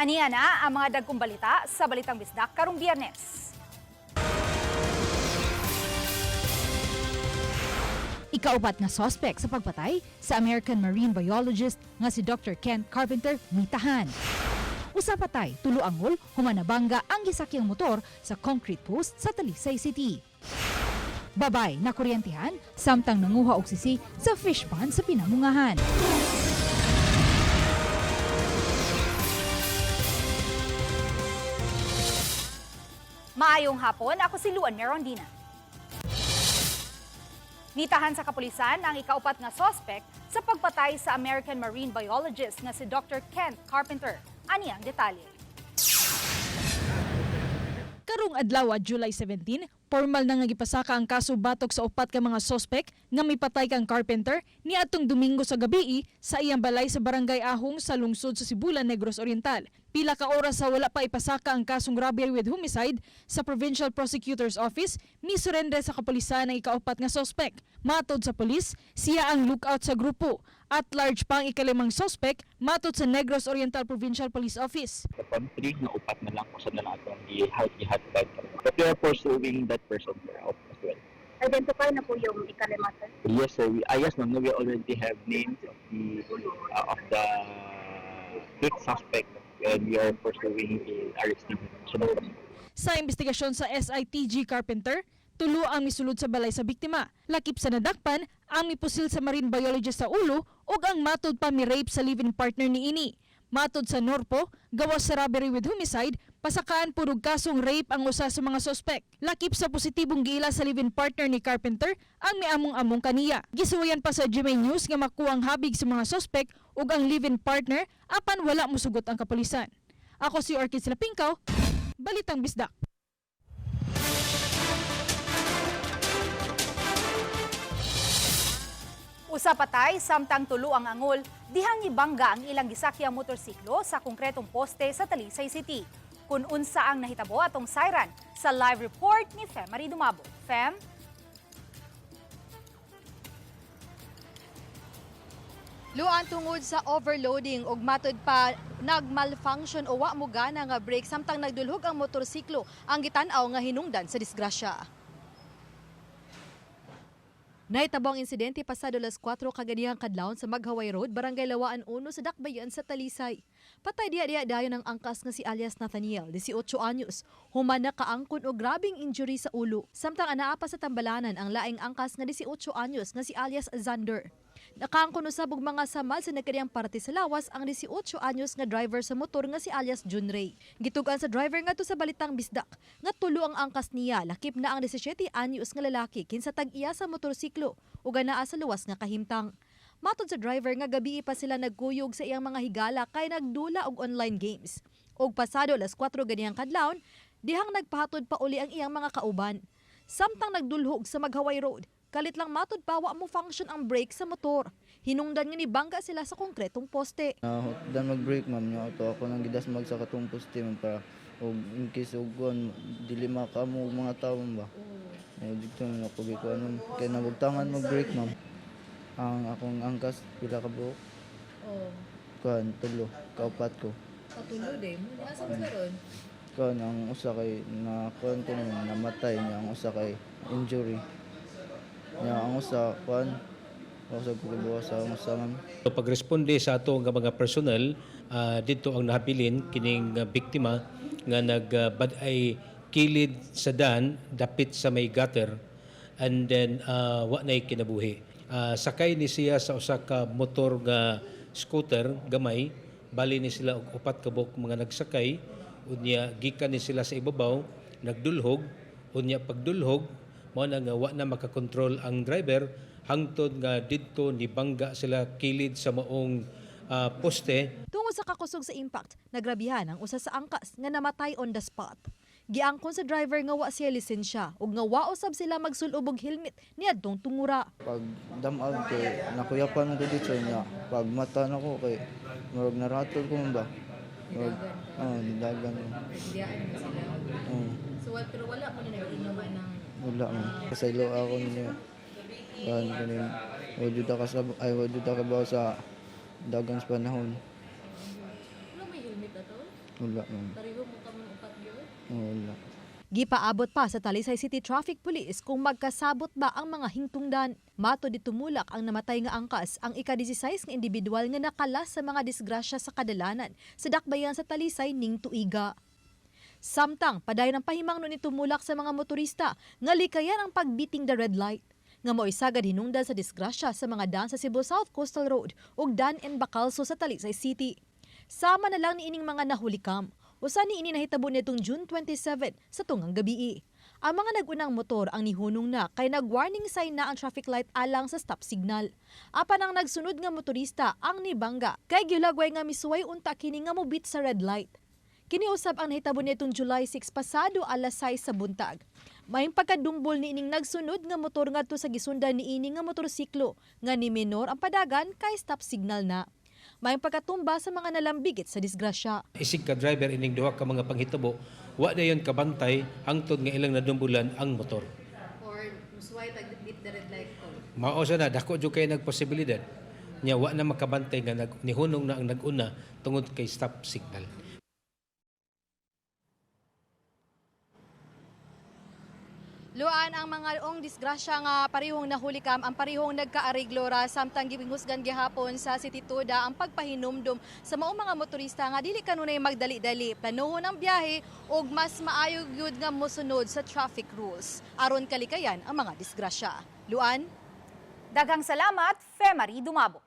Aniya na ang mga dagkong balita sa Balitang Bisdak karong Biyernes. Ikaupat nga suspect sa pagpatay sa American marine biologist nga si Dr. Ken Carpenter mitahan. Usa patay, tulo angol, human nabangga ang gisakyang motor sa concrete post sa Talisay City. Babay na kuryentehan samtang nanguha og sisi sa fish pond sa Pinamungahan. Maayong hapon, ako si Luan Merondina. Nitahan sa kapulisan ang ikaupat nga suspect sa pagpatay sa American marine biologist nga si Dr. Kent Carpenter. Ani ang detalye. Karong adlaw, July 17, formal na nga gipasaka ang kaso batok sa upat ka mga sospek nga mipatay kang Carpenter niadtong Domingo sa gabii sa iyang balay sa Barangay Ahong sa lungsod sa Sibulan, Negros Oriental. Pila ka oras sa wala pa ipasaka ang kasong robbery with homicide sa Provincial Prosecutor's Office, misurende sa kapulisan ang ikaupat nga sospek. Matod sa pulis, siya ang lookout sa grupo. At large pa ang ikalimang sospek, matod sa Negros Oriental Provincial Police Office. Upon three nga upat na lang kung saan na lang atong i-hat bag. But we are pursuing that person, sir, out as well. Identify na po yung ikalima, sir. Yes, sir. Yes, ma'am. We already have names of the fifth suspect and we are pursuing the arrest him. So, Sa investigasyon sa SITG Carpenter, tulo ang misulod sa balay sa biktima. Lakip sa nadakpan, ang mipusil sa marine biologist sa ulo ug ang matod pa mi-rape sa live-in partner niini. Matod sa Norpo, gawas sa robbery with homicide, pasakaan pud og kasong rape ang usa sa mga sospek. Lakip sa positibong giila sa live-in partner ni Carpenter ang miamong-among kaniya. Gisuwayan pa sa GMA News nga makuha ang habig sa mga sospek ug ang live-in partner apan wala mosugot ang kapulisan. Ako si Orchids Lapingkaw, Balitang Bisdak. Usa patay samtang tulo ang angol dihang ibangga ang ilang gisakyang motorsiklo sa konkretong poste sa Talisay City. Kung unsa ang nahitabo atong siren sa live report ni Fem Marie Dumabo. Fem? Luan, tungod sa overloading ug matud pa nagmalfunction o wa mo gana nga brake samtang nagdulhog ang motorsiklo ang gitan-aw nga hinungdan sa disgrasya. Nahitabo ang insidente pasado alas 4 kaganihang kadlawon sa Maghaway Road, Barangay Lawaan 1 sa Dakbayan sa Talisay. Patay diha-diha dayon ang angkas nga si alias Nathaniel, 18 anyos. Human nakaangkon og grabeng injury sa ulo. Samtang anaa pa sa tambalanan ang laing angkas nga 18 anyos nga si alias Xander. Nakaangkon usab og mga samal sa nagkaniyang parte sa lawas ang 18 anyos nga driver sa motor nga si alias Junray. Gitug-an sa driver ngadto sa Balitang Bisdak nga tulo ang angkas niya, lakip na ang 17 anyos nga lalaki kinsa tag-iya sa motorsiklo ug anaa sa luwas nga kahimtang. Matod sa driver nga gabii pa sila nagkuyog sa iyang mga higala kay nagdula og online games. Og pasado alas 4 ganihang kadlawon, dihang nagpahatod pa uli ang iyang mga kauban. Samtang nagdulhog sa Maghaway Road, kalit lang matod pa wa mo function ang brake sa motor. Hinungdan nga nibangga sila sa konkretong poste. Dan mag-break, ma'am, nya ato ako nang gidasmag sa katong poste, ma'am, para og in case og kuan dili makamo og mga tao, ma'am, ba. Eh, dito na ako gikuan, ma'am, kay nabugtangan mag-break, ma'am. Ang akong angkas pila ka buok? Oh, Kuan tulo, kaupat ko. katulo din. Asa mo karon? Kuan ang usa kay na kuan ko, ma'am, namatay niya, ang usa kay injury. Nya ang usa kuan usa ko kibuha sa ang usa, ma'am. So, pagresponde sa ato nga mga personnel, didto ang nahabilin kining biktima nga nagbad-ay kilid sa dan dapit sa may gutter and then wa nay kinabuhi. Sakay ni siya sa usa ka motor nga scooter gamay, bali ni sila og upat ka buok mga nagsakay. Unya gikan ni sila sa ibabaw nagdulhog. Unya pagdulhog mao na nga wa na makakontrol ang driver hangtod nga didto nibangga sila kilid sa maong poste. Tungod sa kakusog sa impact, nagrabihan ang usa sa angkas nga namatay on the spot. Giangkon sa driver nga wa siya lisensya ug nga wa usab sila magsul-ob og helmet niadtong tungura. Pag damag kay nakuyapan ko dito niya. Pag mata nako kay murag naratol ko man ba. Murag oh, dagan. Oh, So pero wala mo ni nag-inuman ng wala man. Kasaylo ako niya. Kuan kaning wa jud ka sa ay wa jud ka ba sa dagan sa panahon. Wala may helmet ato? Wala, ma'am. Pareho mo kamo upat gyud? Wala. Gipaabot pa sa Talisay City Traffic Police kung magkasabot ba ang mga hingtungdan. Mato di tumulak ang namatay nga angkas ang ika-16 nga individual nga nakalas sa mga disgrasya sa kadalanan sa dakbayan sa Talisay ning tuiga. Samtang padayon ang pahimangno ni tumulak sa mga motorista nga likayan ang pagbiting the red light nga mao'y sagad hinungdan sa disgrasya sa mga daan sa Cebu South Coastal Road ug Dan and Bacalso sa Talisay City. Sama na lang niining mga nahulikam. Usa ni ini nahitabo nitong June 27 sa tungang gabii. Ang mga nagunang motor ang nihunong na kay nag-warning sign na ang traffic light alang sa stop signal. Apan ang nagsunod nga motorista ang nibangga kay gilagway nga misuway unta kini nga mobit sa red light. Kiniusab ang nahitabo nitong July 6 pasado alas 6 sa buntag. May pagkadumbol ni ining nagsunod nga motor ngadto sa gisundan ni ini nga motorsiklo nga ni minor ang padagan kay stop signal na. May pagkatumba sa mga nalambigit sa disgrasya. Isig ka driver ining duha ka mga panghitabo, wa dayon kabantay hangtod nga ilang nadumbulan ang motor. Or musuway pag beat the red light ko. Mao sa na dako jud kay nagposibilidad nya wa na makabantay nga nihunong na ang naguna tungod kay stop signal. Luan ang mga ong disgrasya nga parehong nahulikam ang parehong nagkaariglo ra samtang gihusgan gihapon sa City Toda ang pagpahinumdum sa maong mga motorista nga dili kanunay magdali-dali, planohon ang biyahe ug mas maayo gyud nga mosunod sa traffic rules aron kalikayan ang mga disgrasya. Luan. Daghang salamat, Femari Dumabo.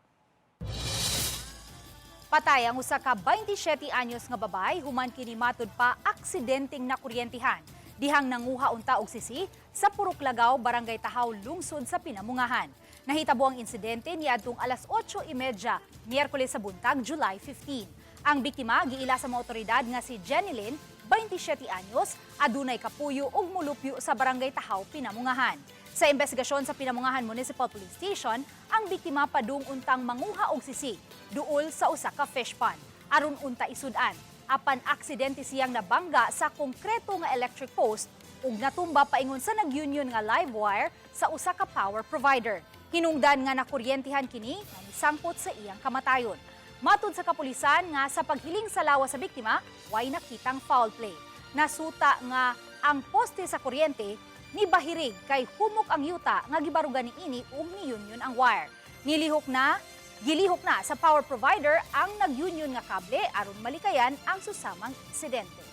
Patay ang usa ka 27 anyos nga babae human kini matud pa aksidenteng nakuryentihan. Dihang nanguha unta og sisi sa Purok Lagaw, Barangay Tahaw, lungsod sa Pinamungahan. Nahitabo ang insidente niadtong alas 8:30, Miyerkules sa buntag, July 15. Ang biktima giila sa mga otoridad nga si Jenilyn, 27 anyos, adunay kapuyo ug mulupyo sa Barangay Tahaw, Pinamungahan. Sa investigasyon sa Pinamungahan Municipal Police Station, ang biktima padung untang manguha og sisi duol sa usa ka fish pond aron unta isud-an. Apan aksidente siyang nabangga sa konkreto nga electric post ug natumba paingon sa nag-union nga live wire sa usa ka power provider. Hinungdan nga nakuryentihan kini nga misangpot sa iyang kamatayon. Matud sa kapulisan nga sa paghiling sa lawas sa biktima, way nakitang foul play. Nasuta nga ang poste sa kuryente ni bahirig kay humok ang yuta nga gibarugan ni ini ug ni-union ang wire. Nilihok na, gilihok na sa power provider ang nag-union nga kable aron malikayan ang susamang insidente.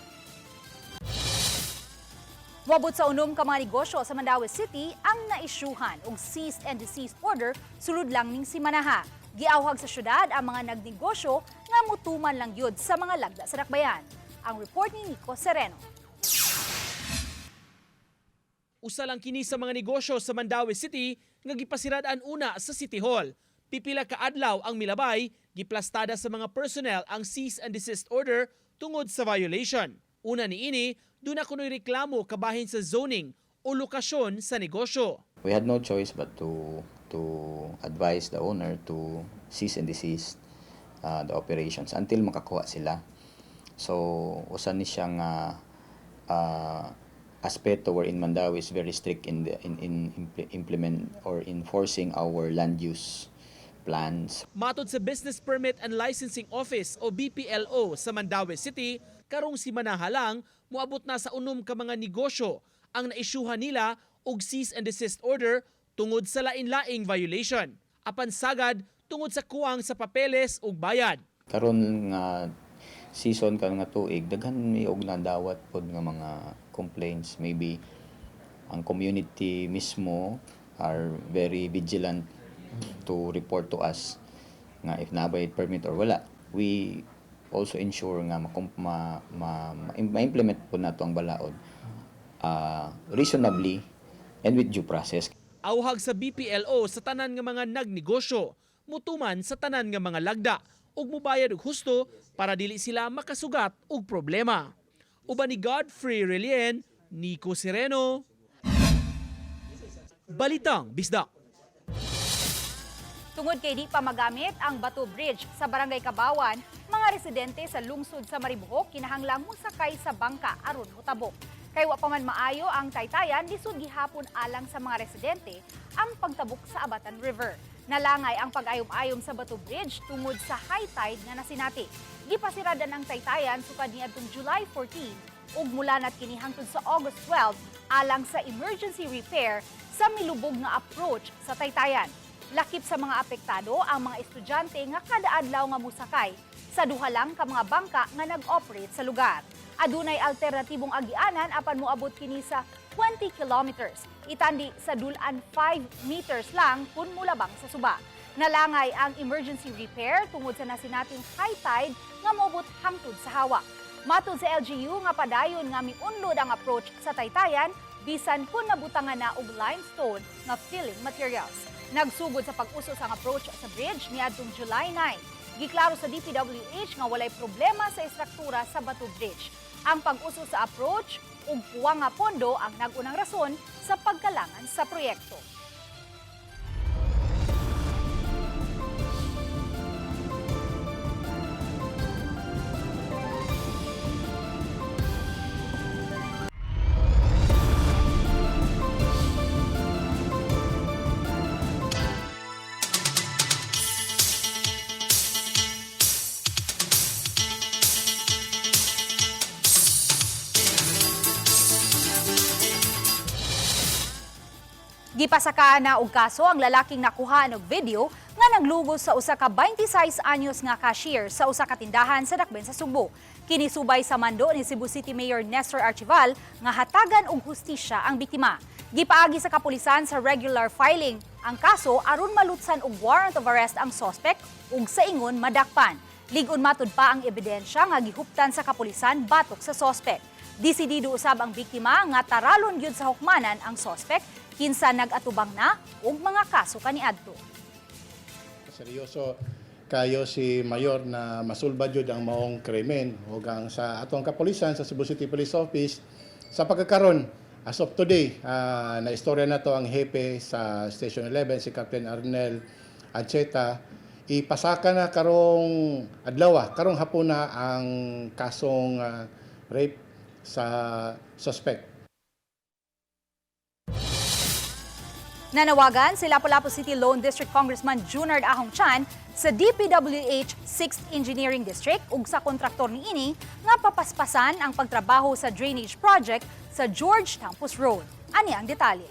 Moabot sa 6 ka mga negosyo sa Mandaue City ang naisyuhan og cease and desist order sulod lang ning simanaha. Giawhag sa syudad ang mga nagnegosyo nga mutuman lang gyud sa mga lagda sa dakbayan. Ang report ni Nico Sereno. Usa lang kini sa mga negosyo sa Mandaue City nga gipasirad-an una sa City Hall. Pipila ka adlaw ang milabay, giplastada sa mga personnel ang cease and desist order tungod sa violation. Una niini, duna kuno'y reklamo kabahin sa zoning o lokasyon sa negosyo. We had no choice but to advise the owner to cease and desist the operations until makakuha sila. So, usa ni siya nga aspeto wherein Mandaue is very strict in the in, in imple- implement or enforcing our land use plans. Matod sa Business Permit and Licensing Office o BPLO sa Mandaue City, karong simanaha lang moabot na sa 6 ka mga negosyo ang naisyuhan nila og cease and desist order tungod sa lain-laing violation. Apan sagad tungod sa kuwang sa papeles ug bayad. Karon nga season, karon nga tuig, daghan mi og nadawat pod nga mga complaints. Maybe ang community mismo are very vigilant to report to us nga if nabay permit or wala. We also ensure nga ma-implement po nato ang balaod reasonably and with due process. Awhag sa BPLO sa tanan nga mga nagnegosyo, mutuman sa tanan nga mga lagda ug mubayad og husto para dili sila makasugat og problema. Uban ni Godfrey Relien, Nico Sereno, Balitang Bisdak. Tungod kay di pa magamit ang Bato Bridge sa Barangay Kabawan, mga residente sa lungsod sa Maribojoc kinahanglang mosakay sa bangka aron motabok. Kay wa pa man maayo ang taytayan, lisod gihapon alang sa mga residente ang pagtabok sa Abatan River. Nalangay ang pag-ayom-ayom sa Bato Bridge tungod sa high tide nga nasinati. Gipasiradan ang Taytayan sukad niadtong July 14 ug mula nat kini hangtod sa August 12 alang sa emergency repair sa milubog nga approach sa Taytayan. Lakip sa mga apektado ang mga estudyante nga kada adlaw nga musakay sa duha lang ka mga bangka nga nag-operate sa lugar. Adunay alternatibong agianan apan moabot kini sa 20 kilometers. Itandi sa dulan 5 meters lang kung mulabang sa suba. Nalangay ang emergency repair tungod sa nasinating high tide nga moabot hangtod sa hawa. Matud sa LGU nga padayon nga miunlod ang approach sa Taytayan bisan kung nabutangan na og limestone nga filling materials. Nagsugod sa pag-usos ang approach sa bridge niadtong July 9. Giklaro sa DPWH nga walay problema sa istruktura sa Bato Bridge. Ang pag-uso sa approach ug puwang nga pondo ang nag-unang rason sa pagkalangan sa proyekto. Gipasakaan na og kaso ang lalaking nakuhaan og video nga naglugos sa usa ka 26 anyos nga cashier sa usa ka tindahan sa Dakben sa Sugbo. Kini subay sa mando ni Cebu City Mayor Nestor Archival nga hatagan og hustisya ang biktima. Gipaagi sa kapulisan sa regular filing ang kaso aron malutsan og warrant of arrest ang sospek ug sa ingon madakpan. Lig-on matud pa ang ebidensya nga gihuptan sa kapulisan batok sa sospek. Desidido usab ang biktima nga taralon gyud sa hukmanan ang sospek kinsa nag-atubang na og mga kaso kaniadto. Seryoso kayo si Mayor na masulbad jud ang maong krimen ug ang sa atong kapulisan sa Cebu City Police Office sa pagkakaron as of today, na istorya na to ang hepe sa Station 11, si Captain Arnel Ancheta. Ipasaka na karong adlaw, karong hapon na ang kasong rape sa suspect. Nanawagan si Lapu-Lapu City Lone District Congressman Junard Ahong Chan sa DPWH 6th Engineering District ug sa kontraktor niini nga papaspasan ang pagtrabaho sa drainage project sa George Tampus Road. Ani ang detalye.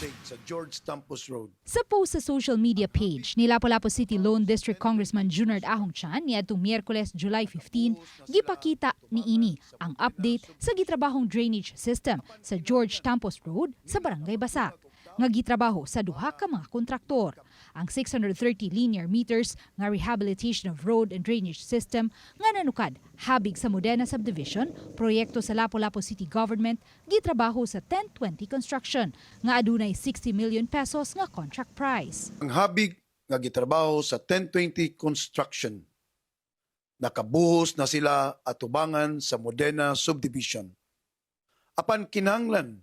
Update sa George Tampus Road. Sa post sa social media page ni Lapu-Lapu City Lone District Congressman Junard Ahong Chan niadtong Miyerkules, July 15, gipakita niini ang update sa gitrabahong drainage system sa George Tampos Road sa Barangay Basak nga gitrabaho sa duha ka mga kontraktor. Ang 630 linear meters nga rehabilitation of road and drainage system nga nanukad habig sa Modena Subdivision, proyekto sa Lapu-Lapu City Government, gitrabaho sa 1020 Construction nga adunay 60 million pesos nga contract price. Ang habig nga gitrabaho sa 1020 Construction. Nakabuhos na sila atubangan sa Modena Subdivision. Apan kinahanglan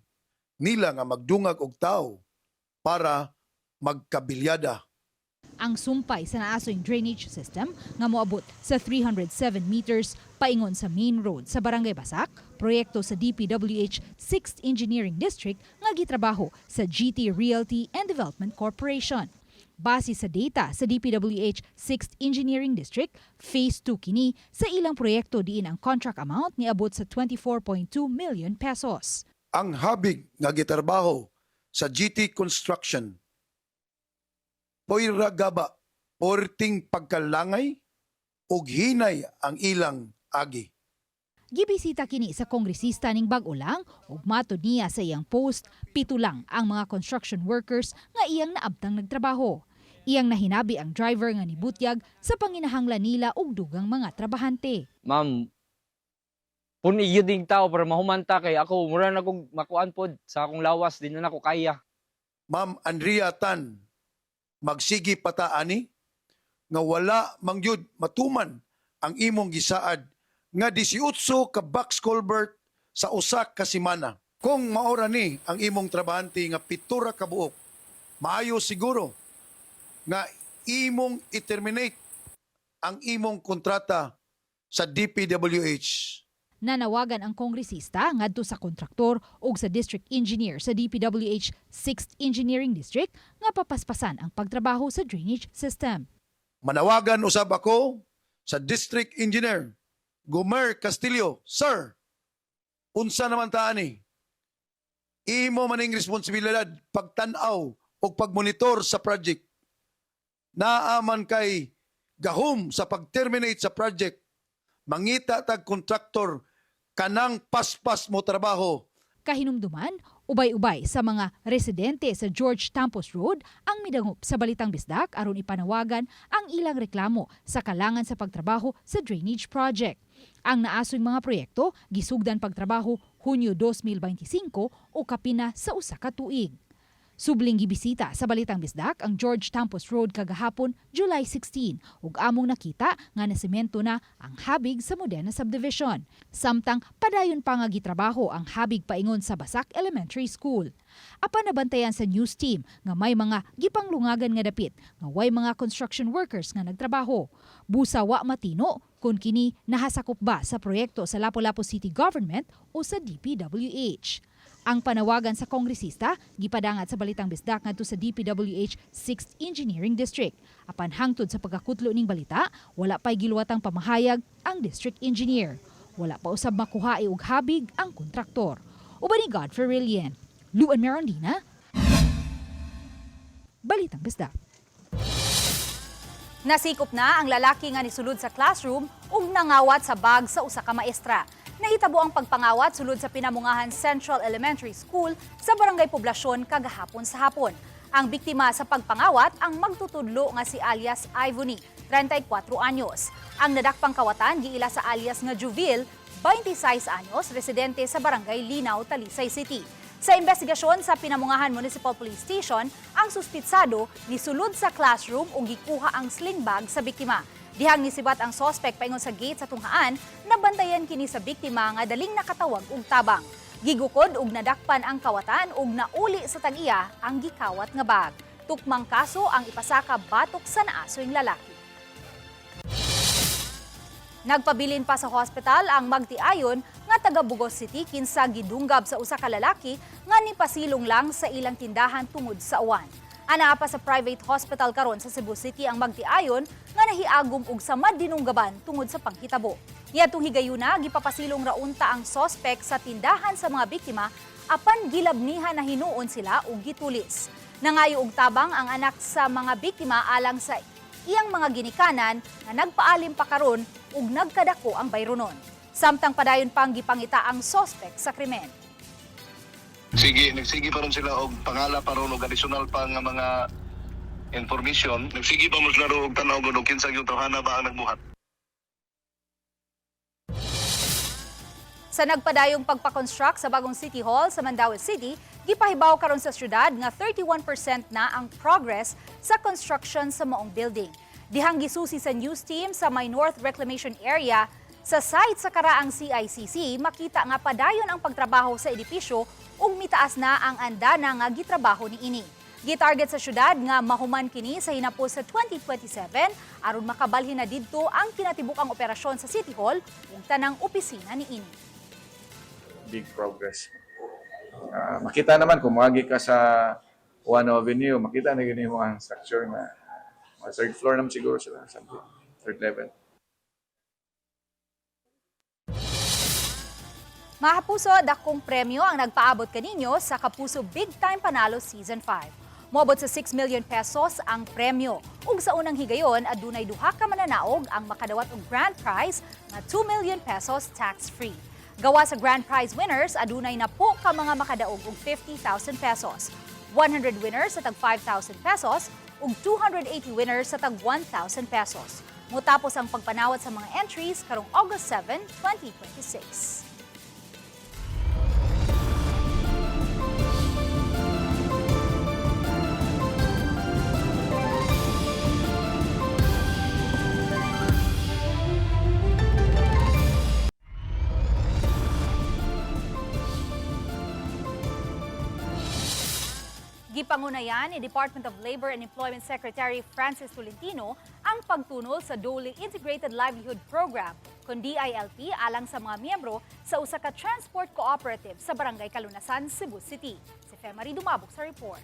nila nga magdungag og tao para magkabilyada. Ang sumpay sa naasoy drainage system nga moabot sa 307 meters paingon sa main road sa Barangay Basak, proyekto sa DPWH 6th Engineering District nga gitrabaho sa GT Realty and Development Corporation. Base sa data sa DPWH 6th Engineering District, Phase 2 kini sa ilang proyekto diin ang contract amount niabot sa 24.2 million pesos. Ang habig nga gitrabaho sa GT Construction, poira gaba porting pagkalangay ug hinay ang ilang agi. Gibisita kini sa kongresista ning bag-o lang ug matod niya sa iyang post, 7 lang ang mga construction workers nga iyang naabtang nagtrabaho. Iyang nahinabi ang driver nga nibutyag sa panginahanglan nila og dugang mga trabahante. Ma'am, puni yun ding tao para mahumanta kay ako mura na kong makuan pod sa akong lawas di na nako kaya. Ma'am Andrea Tan, magsigi pata ani nga wala mangyud matuman ang imong gisaad nga 18 ka box culvert sa usa ka semana. Kung maora ni ang imong trabahante nga 7 ra ka buok, maayo siguro nga imong i-terminate ang imong kontrata sa DPWH. Nanawagan ang kongresista ngadto sa kontraktor ug sa district engineer sa DPWH 6th Engineering District nga papaspasan ang pagtrabaho sa drainage system. Manawagan usab ako Sa District Engineer Gomer Castillo, sir, unsa naman ta ani? Imo maning responsibilidad pagtan-aw o pagmonitor sa project. Naa man kay gahom sa pag-terminate sa project. Mangita tag kontraktor kanang paspas mo trabaho. Kahinumduman, ubay-ubay sa mga residente sa George Tampos Road ang midangop sa Balitang Bisdak aron ipanawagan ang ilang reklamo sa kalangan sa pagtrabaho sa drainage project. Ang naasoy mga proyekto gisugdan pagtrabaho Hunyo 2025 o kapina sa usa ka tuig. Subling gibisita sa Balitang Bisdak ang George Tampos Road kagahapon, July 16, ug among nakita nga nasemento na ang habig sa Modena Subdivision. Samtang padayon pa nga gitrabaho ang habig paingon sa Basak Elementary School. Apan nabantayan sa news team nga may mga gipanglungagan nga dapit nga way mga construction workers nga nagtrabaho. Busa wa matino kung kini nahasakop ba sa proyekto sa Lapu-Lapu City Government o sa DPWH. Ang panawagan sa kongresista gipadangat sa Balitang Bisdak ngadto sa DPWH 6th Engineering District. Apan hangtod sa pagkakutlo ning balita, wala pa'y giluwatang pamahayag ang district engineer. Wala pa usab makuha og habig ang kontraktor. Uban ni Godfrey Rillian, Luan Merondina, Balitang Bisdak. Nasikop na ang lalaki nga nisulod sa classroom ug nangawat sa bag sa usa ka maestra. Nahitabo ang pagpangawat sulod sa Pinamungahan Central Elementary School sa Barangay Poblasyon kagahapon sa hapon. Ang biktima sa pagpangawat ang magtutudlo nga si alias Ivony, 34 anyos. Ang nadakpang kawatan giila sa alias nga Juvil, 26 anyos, residente sa Barangay Linaw, Talisay City. Sa investigasyon sa Pinamungahan Municipal Police Station, ang suspitsado nisulod sa classroom ug gikuha ang sling bag sa biktima. Dihang nisibat ang sospek paingon sa gate sa tunghaan, nabantayan kini sa biktima nga daling nakatawag og tabang. Gigukod og nadakpan ang kawatan ug nauli sa tag-iya ang gikawat nga bag. Tukmang kaso ang ipasaka batok sa naasoing lalaki. Nagpabilin pa sa hospital ang magtiayon nga taga Bugos City kinsa gidunggab sa usa ka lalaki nga nipasilong lang sa ilang tindahan tungod sa uwan. Anaa pa sa private hospital karon sa Cebu City ang magtiayon nga nahiagom og samad dinunggaban tungod sa panghitabo. Niadtong higayuna gipapasilong ra unta ang sospek sa tindahan sa mga biktima apan gilabnihan na hinuon sila og gitulis. Nangayo og tabang ang anak sa mga biktima alang sa iyang mga ginikanan nga nagpaalim pa karon ug nagkadako ang bayronon. Samtang padayon pang gipangita ang sospek sa krimen. Sige, nagsige pa ron sila og pangala pa ron og additional pa nga mga information. Nagsige pa mo sila og tan-aw og kinsa gyud tawhana ba ang nagbuhat. Sa nagpadayong pagpakonstruct sa bagong City Hall sa Mandaue City, gipahibaw karon sa syudad nga 31% na ang progress sa construction sa maong building. Dihang gisusi sa news team sa may North Reclamation Area sa site sa karaang CICC, makita nga padayon ang pagtrabaho sa edipisyo ug mitaas na ang andana nga gitrabaho niini. Gitarget sa syudad nga mahuman kini sa hinapos sa 2027 aron makabalhin na didto ang kinatibuk-ang operasyon sa City Hall ug tanang opisina niini. Big progress. Makita naman kung moagi ka sa One Avenue, makita na gini mo ang structure na mga third floor naman siguro sila, something, third level. Mga kapuso, dakong premyo ang nagpaabot kaninyo sa Kapuso Big Time Panalo Season 5. Moabot sa 6 million pesos ang premyo. Ug sa unang higayon, adunay duha ka mananaog ang makadawat og grand prize nga 2 million pesos tax-free. Gawa sa grand prize winners, adunay na po ka mga makadaog og 50,000 pesos. 100 winners sa tag 5,000 pesos ug 280 winners sa tag 1,000 pesos. Mutapos ang pagpanawat sa mga entries karong August 7, 2026. Gipangunayan ni Department of Labor and Employment Secretary Francis Tolentino ang pagtunol sa DOLE Integrated Livelihood Program kun DILP alang sa mga miyembro sa usa ka transport cooperative sa Barangay Kalunasan, Cebu City. Si Femary Dumabok sa report.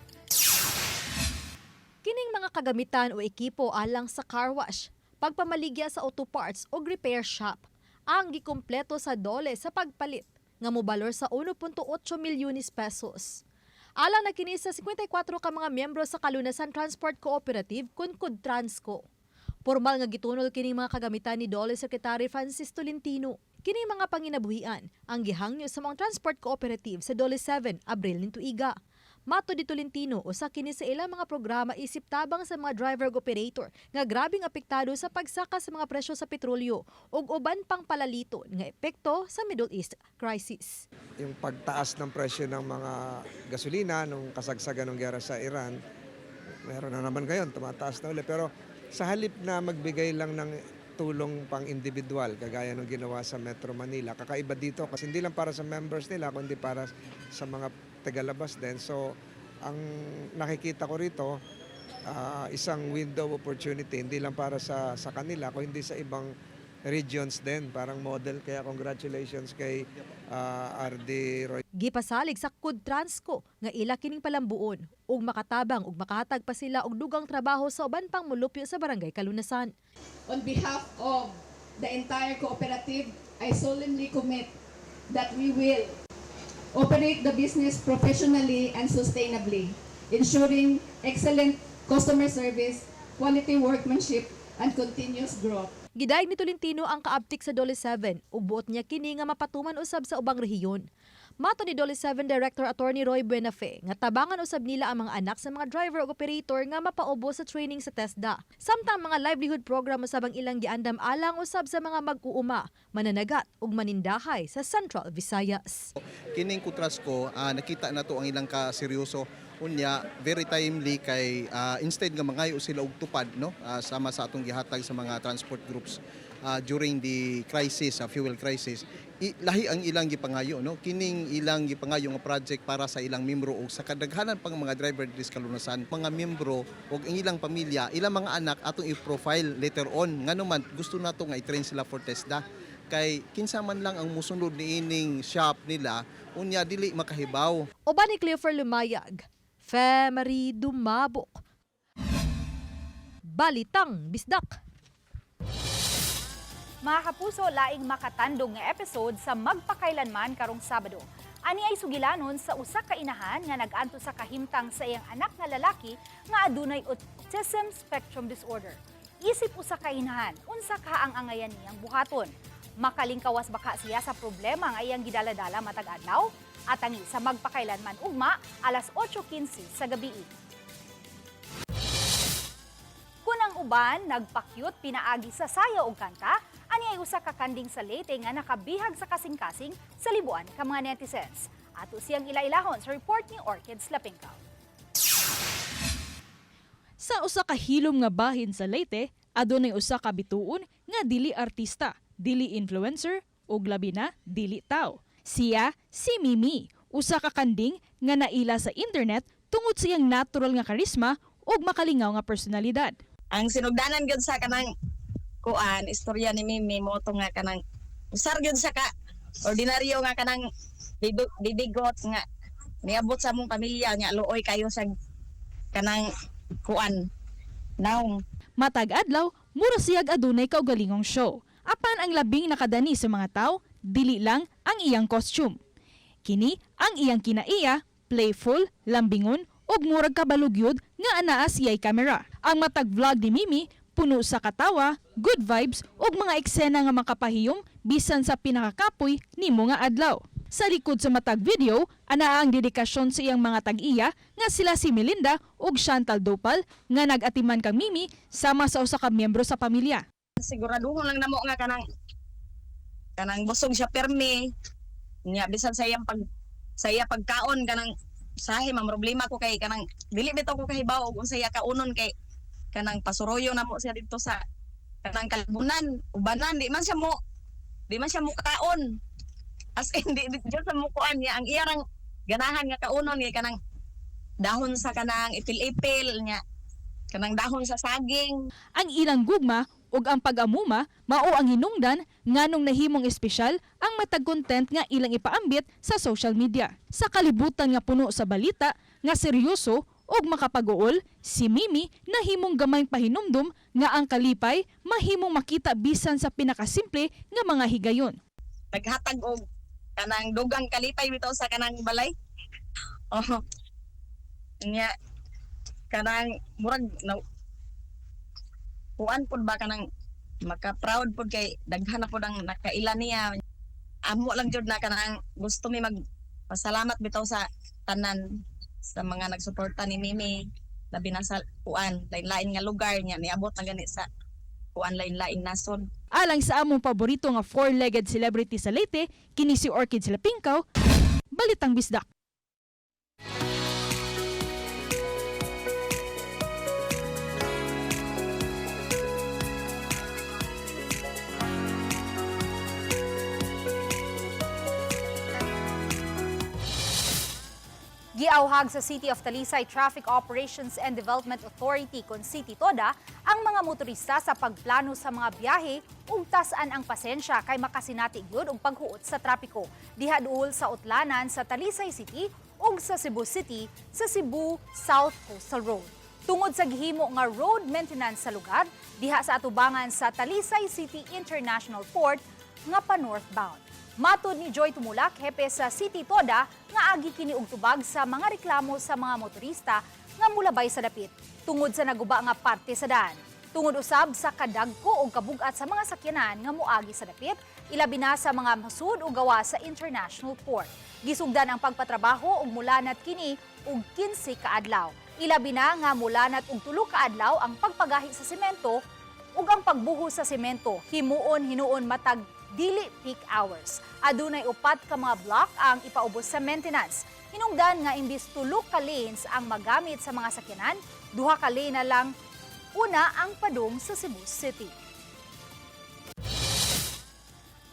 Kining mga kagamitan o ekipo alang sa car wash. pagpamaligya sa auto parts o repair shop. Ang gikumpleto sa DOLE sa pagpalit nga mobalor sa 1.8 milyones pesos. Alang na kini sa 54 ka mga miyembro sa Kalunasan Transport Cooperative kun Transco. Pormal nga gitunol kining mga kagamitan ni DOLE Secretary Francis Tolentino. Kini mga panginabuhian ang gihangyo sa mga transport cooperative sa DOLE 7 Abril ning tuiga. Matod ni Tolentino, usa kini sa ilang mga programa isip tabang sa mga driver ug operator nga grabing apektado sa pagsaka sa mga presyo sa petrolyo ug uban pang palaliton nga epekto sa Middle East crisis. Yung pagtaas ng presyo ng mga gasolina nung kasagsagan ng gera sa Iran, meron na naman ngayon, tumataas na ulit. Pero sa halip na magbigay lang ng tulong pang individual, kagaya ng ginawa sa Metro Manila, kakaiba dito kasi hindi lang para sa members nila, kundi para sa mga tagalabas din. So, ang nakikita ko rito, isang window of opportunity, hindi lang para sa kanila, kundi sa ibang regions din, parang model. Kaya congratulations kay RD Roy. Gipasalig sa Kudtransco nga ila kining palambuon ug makatabang ug makahatag pa sila og dugang trabaho sa uban pang mulupyo sa Barangay Kalunasan. On behalf of the entire cooperative, I solemnly commit that we will operate the business professionally and sustainably, ensuring excellent customer service, quality workmanship, and continuous growth. Gidayeg ni Tolentino ang kaabtik sa DOLE 7 ug buot niya kini nga mapatuman usab sa ubang rehiyon. Matod ni DOLE 7 Director Attorney Roy Buenafe nga tabangan usab nila ang mga anak sa mga driver ug operator nga mapaubo sa training sa TESDA. Samtang mga livelihood program usab ang ilang giandam alang usab sa mga mag-uuma, mananagat ug manindahay sa Central Visayas. Kining Kutrasco, nakita na to ang ilang kaseryoso, unya very timely kay instead nga mangayo sila og tupad, no, sama sa atong gihatag sa mga transport groups during the crisis, fuel crisis, lahi ang ilang gipangayo, no. Kining ilang gipangayo nga project para sa ilang membro ug sa kadaghanan pang mga driver diri sa Kalunasan, mga membro ug ang ilang pamilya, ilang mga anak, atong i-profile later on, ngano man gusto nato nga i-train sila for TESDA, kay kinsa man lang ang musunod niining shop nila unya dili makahibaw. Uban ni Cleofer Lumayag, Fe Marie Dumabok. Balitang Bisdak. Mga kapuso, laing makatandog nga episode sa Magpakailanman karong Sabado. Ani ay sugilanon sa usa ka inahan nga nag-anto sa kahimtang sa iyang anak nga lalaki nga adunay autism spectrum disorder. Isip usa ka inahan, unsa ka ang angayan niyang buhaton? Makalingkawas baka siya sa problema nga iyang gidaladala matag adlaw? Atangi sa Magpakailanman ugma alas 8:15 sa gabi. Kung ang uban nagpakyut pinaagi sa sayaw og kanta, ani ay usa ka kanding sa Leyte nga nakabihag sa kasing-kasing sa libuan ka mga netizens. Ato siyang ilailahon sa report ni Orchids Lapingkaw. Sa usa ka hilom nga bahin sa Leyte, adunay usa ka bituon nga dili artista, dili influencer ug labi na dili tao. Siya si Mimi, usa ka kanding nga naila sa internet tungod sa iyang natural nga karisma ug makalingaw nga personalidad. Ang sinugdanan gyud sa kanang kuan istorya ni Mimi mo to nga kanang usar gyud siya ka ordinaryo nga kanang bibigot nga niabot sa among pamilya nya luoy kayo sa kanang kuan naong. Matag adlaw, mura siyag adunay kaugalingong show. Apan ang labing nakadani sa mga tao, dili lang ang iyang costume. Kini ang iyang kinaiya, playful, lambingon, ug murag kabalugyod nga anaa siya'y camera. Ang matag vlog ni Mimi puno sa katawa, good vibes ug mga eksena nga makapahiyom bisan sa pinakakapoy nimo nga adlaw. Sa likod sa matag video, anaa ang dedikasyon sa iyang mga tag-iya nga sila si Melinda ug Chantal Dopal nga nag-atiman kang Mimi sama sa usa ka miyembro sa pamilya. Siguraduhon lang namo nga kanang busog siya permi nya bisan sa iya pagkaon, kanang sahi man problema ko kay kanang dili bitaw ko kahibaw og unsa iya kaunon, kay kanang pasuroyo namo siya didto sa kanang kalbunan, ubanan, di man siya mo kaon, as in di jud sa mo kuan niya. Ang iya rang ganahan nga kaunon kay kanang dahon sa kanang ipil-ipil nya kanang dahon sa saging. Ang ilang gugma ug ang pag-amuma mao ang hinungdan nganong nahimong espesyal ang matag content nga ilang ipaambit sa social media. Sa kalibutan nga puno sa balita nga seryoso ug makapag-uol, si Mimi nahimong gamayng pahinumdum nga ang kalipay mahimong makita bisan sa pinakasimple nga mga higayon. Naghatag og kanang dugang kalipay bitaw sa kanang balay. Oh. Nya kanang murag na kuan pud ba, kanang maka-proud pud kay daghan na pud ang nakaila niya. Amo lang jud na kanang gusto mi mag pasalamat bitaw sa tanan, sa mga nagsuporta ni Mimi, labi na sa kuan, lain-lain nga lugar niya niabot na gani sa kuan, lain-lain nasod. Alang sa among paborito nga four-legged celebrity sa Leyte, kini si Orchid Silapingkaw, Balitang Bisdak. Giawhag sa City of Talisay Traffic Operations and Development Authority kon City TODA ang mga motorista sa pagplano sa mga biyahe ug tas-an ang pasensya kay makasinati gyud og paghuot sa trapiko. Diha duol sa utlanan sa Talisay City ug sa Cebu City sa Cebu South Coastal Road. Tungod sa gihimo nga road maintenance sa lugar, diha sa atubangan sa Talisay City International Port nga pa northbound. Matod ni Joy Tumulak, hepe sa City Toda, nga agi kini og tubag sa mga reklamo sa mga motorista nga mulabay sa dapit tungod sa naguba nga parte sa daan. Tungod usab sa kadagko og kabugat sa mga sakyanan nga moagi sa dapit, ilabi na sa mga masud o gawa sa International Port. Gisugdan ang pagpatrabaho og mulanat kini og 15 ka adlaw. Ilabi na nga mulanat og 3 ka adlaw ang pagpagahi sa semento ug ang pagbuhos sa semento himuon hinuon matag dili peak hours. Adunay upat ka mga block ang ipaubos sa maintenance. Hinungdan nga imbis 3 ka lanes ang magamit sa mga sakyanan, 2 ka lane na lang una ang padung sa Cebu City.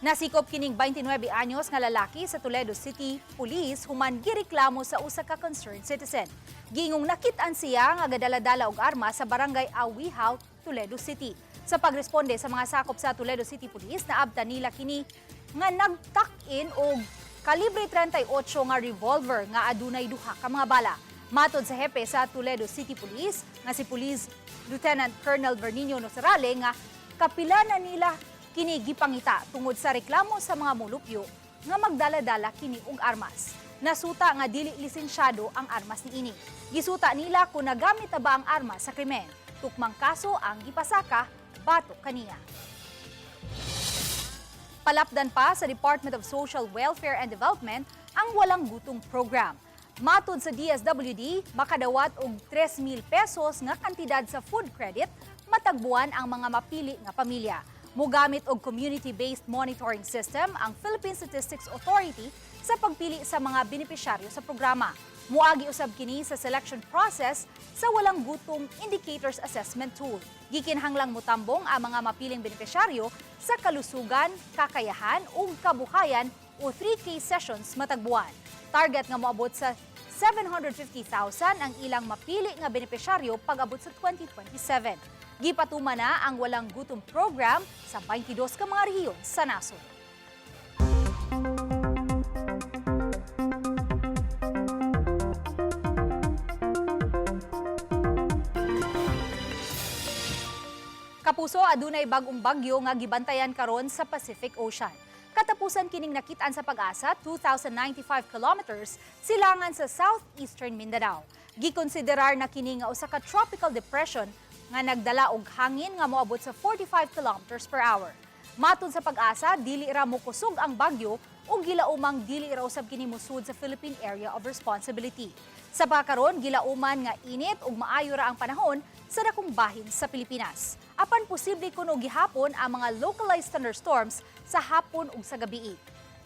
Nasikop kining 29 anyos nga lalaki sa Toledo City Police human gireklamo sa usa ka concerned citizen. Giingong nakit-an siya nga gadala-dala og armas sa barangay Awihaw, Toledo City. Sa pagresponde sa mga sakop sa Toledo City Police, naabta nila kini nga nag-tuck in og kalibre 38 nga revolver nga adunay duha ka mga bala. Matod sa hepe sa Toledo City Police nga si Police Lieutenant Colonel Bernino Nocerale nga kapila na nila kini gipangita tungod sa reklamo sa mga mulupyo nga magdala-dala kini og armas. Nasuta nga dili lisensyado ang armas niini. Gisuta nila kung nagamit na ba ang armas sa krimen. Tukmang kaso ang gipasaka batok kaniya. Palapdan pa sa Department of Social Welfare and Development ang Walang Gutom Program. Matod sa DSWD, makadawat og 3,000 pesos nga kantidad sa food credit matag buwan ang mga mapili nga pamilya. Mogamit og community-based monitoring system ang Philippine Statistics Authority sa pagpili sa mga benepisyaryo sa programa. Muagi usab kini sa selection process sa Walang Gutom Indicators Assessment Tool. Gikinahanglang mutambong ang mga mapiling benepisyaryo sa kalusugan, kakayahan ug kabuhayan o 3K sessions matag buwan. Target nga moabot sa 750,000 ang ilang mapili nga benepisyaryo pag-abot sa 2027. Gipatuman na ang Walang Gutom Program sa 22 ka mga rehiyon sa nasod. Kapuso, adunay bag-ong bagyo nga gibantayan karon sa Pacific Ocean. Katapusan kining nakit-an sa Pag-asa, 2,095 kilometers silangan sa southeastern Mindanao. Gikonsiderar na kini nga usa ka tropical depression nga nagdala og hangin nga moabot sa 45 kilometers per hour. Matod sa Pag-asa, dili ra mokusog ang bagyo ug gilaumang dili ra usab kini mosud sa Philippine Area of Responsibility. Sa pagkaron, gilauman nga init ug maayo ra ang panahon sa dakong bahin sa Pilipinas. Apan posible kuno gihapon ang mga localized thunderstorms sa hapon ug sa gabii.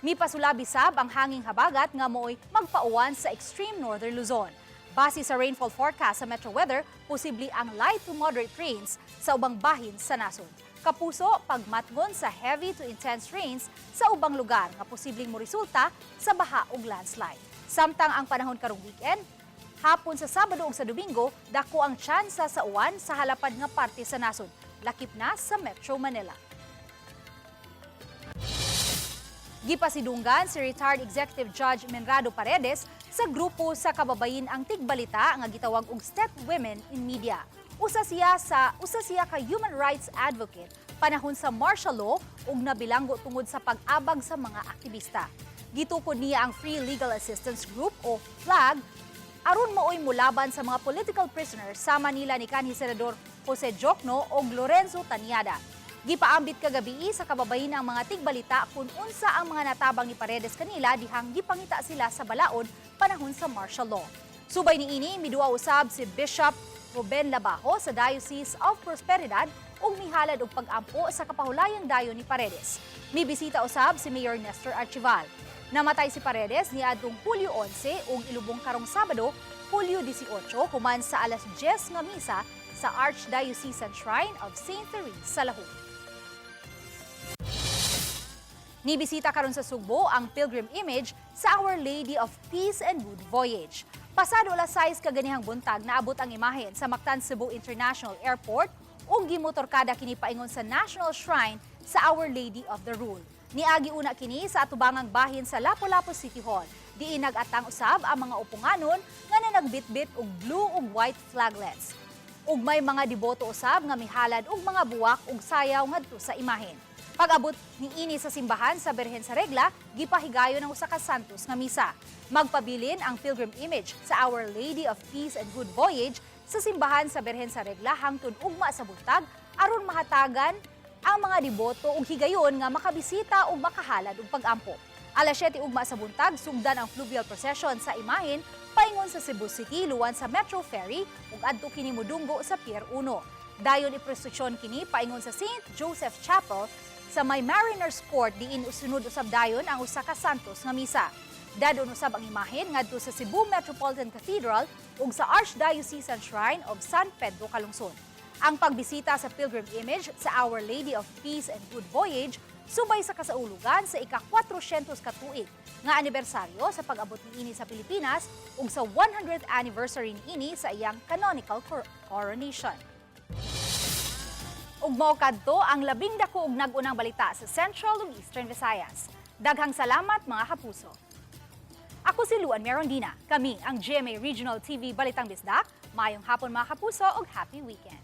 Mipasulabi sab ang hanging habagat nga mooy magpauwan sa extreme northern Luzon. Base sa rainfall forecast sa Metro Weather, posible ang light to moderate rains sa ubang bahin sa nasod. Kapuso, pagmatngon sa heavy to intense rains sa ubang lugar nga posibleng moresulta sa baha ug landslide. Samtang ang panahon karong weekend, hapon sa Sabado ug sa Domingo, dako ang tsansa sa uwan sa halapad nga parte sa nasod, lakip na sa Metro Manila. Gipasidunggan si retired Executive Judge Menrado Paredes sa sa grupo sa kababayin-ang tigbalita nga gitawag og Step Women in Media. Usa siya ka human rights advocate panahon sa martial law ug nabilanggo tungod sa pag-abag sa mga aktivista. Gitukod niya ang Free Legal Assistance Group o FLAG aron maoy mulaban sa mga political prisoners sama nila ni kanhi Senador Jose Diokno o Lorenzo Tañada. Gipaambit kagabii sa kababayin ang mga tigbalita kung unsa ang mga natabang ni Paredes kanila dihang gipangita sila sa balaod panahon sa martial law. Subay niini, midua usab si Bishop Ruben Labajo sa Diocese of Prosperidad ug mihalad og pag-ampo sa kapahulayang dayon ni Paredes. Mibisita usab si Mayor Nestor Archival. Namatay si Paredes niadtong Hulyo 11 ug ilubong karong Sabado, Hulyo 18, human sa alas 10 nga misa sa Archdiocesan Shrine of St. Therese sa Lahug. Nibisita karon sa Sugbo ang pilgrim image sa Our Lady of Peace and Good Voyage. Pasado alas 6 kaganihang buntag, naabot ang imahen sa Mactan Cebu International Airport ug gimotorkada kini paingon sa National Shrine sa Our Lady of the Rule. Niagi una kini sa atubangang bahin sa Lapu-Lapu City Hall. Diin nag-atang usab ang mga uponganon nga nanagbitbit og blue ug white flaglets. Ug may mga deboto usab nga mihalad og mga buwak ug sayaw ngadto sa imahen. Pag-abot niini sa simbahan sa Birhen sa Regla, gipahigayon ang usa ka santos nga misa. Magpabilin ang pilgrim image sa Our Lady of Peace and Good Voyage sa simbahan sa Birhen sa Regla hangtod ugma sa buntag aron mahatagan ang mga deboto og higayon nga makabisita ug makahalad og pag-ampo. Alas 7 ugma sa buntag, sugdan ang fluvial procession sa imahen paingon sa Cebu City luwan sa Metro Ferry ug adto kini modunggo sa Pier 1. Dayon iprosesyon kini paingon sa St. Joseph Chapel sa may Mariners Court, diin usunod usab dayon ang usa ka santos nga misa. Dadon usab ang imahen ngadto sa Cebu Metropolitan Cathedral ug sa Archdiocesan Shrine of San Pedro Calungsod. Ang pagbisita sa pilgrim image sa Our Lady of Peace and Good Voyage subay sa kasaulugan sa ika-400 katuig nga anibersaryo sa pag-abot niini sa Pilipinas ug sa 100th anniversary niini sa iyang canonical coronation. Ug mao kadto ang labing dako ug nag-unang balita sa Central ug Eastern Visayas. Daghang salamat, mga kapuso. Ako si Luan Merondina. Kami ang GMA Regional TV Balitang Bisdak. Maayong hapon, mga kapuso, ug happy weekend.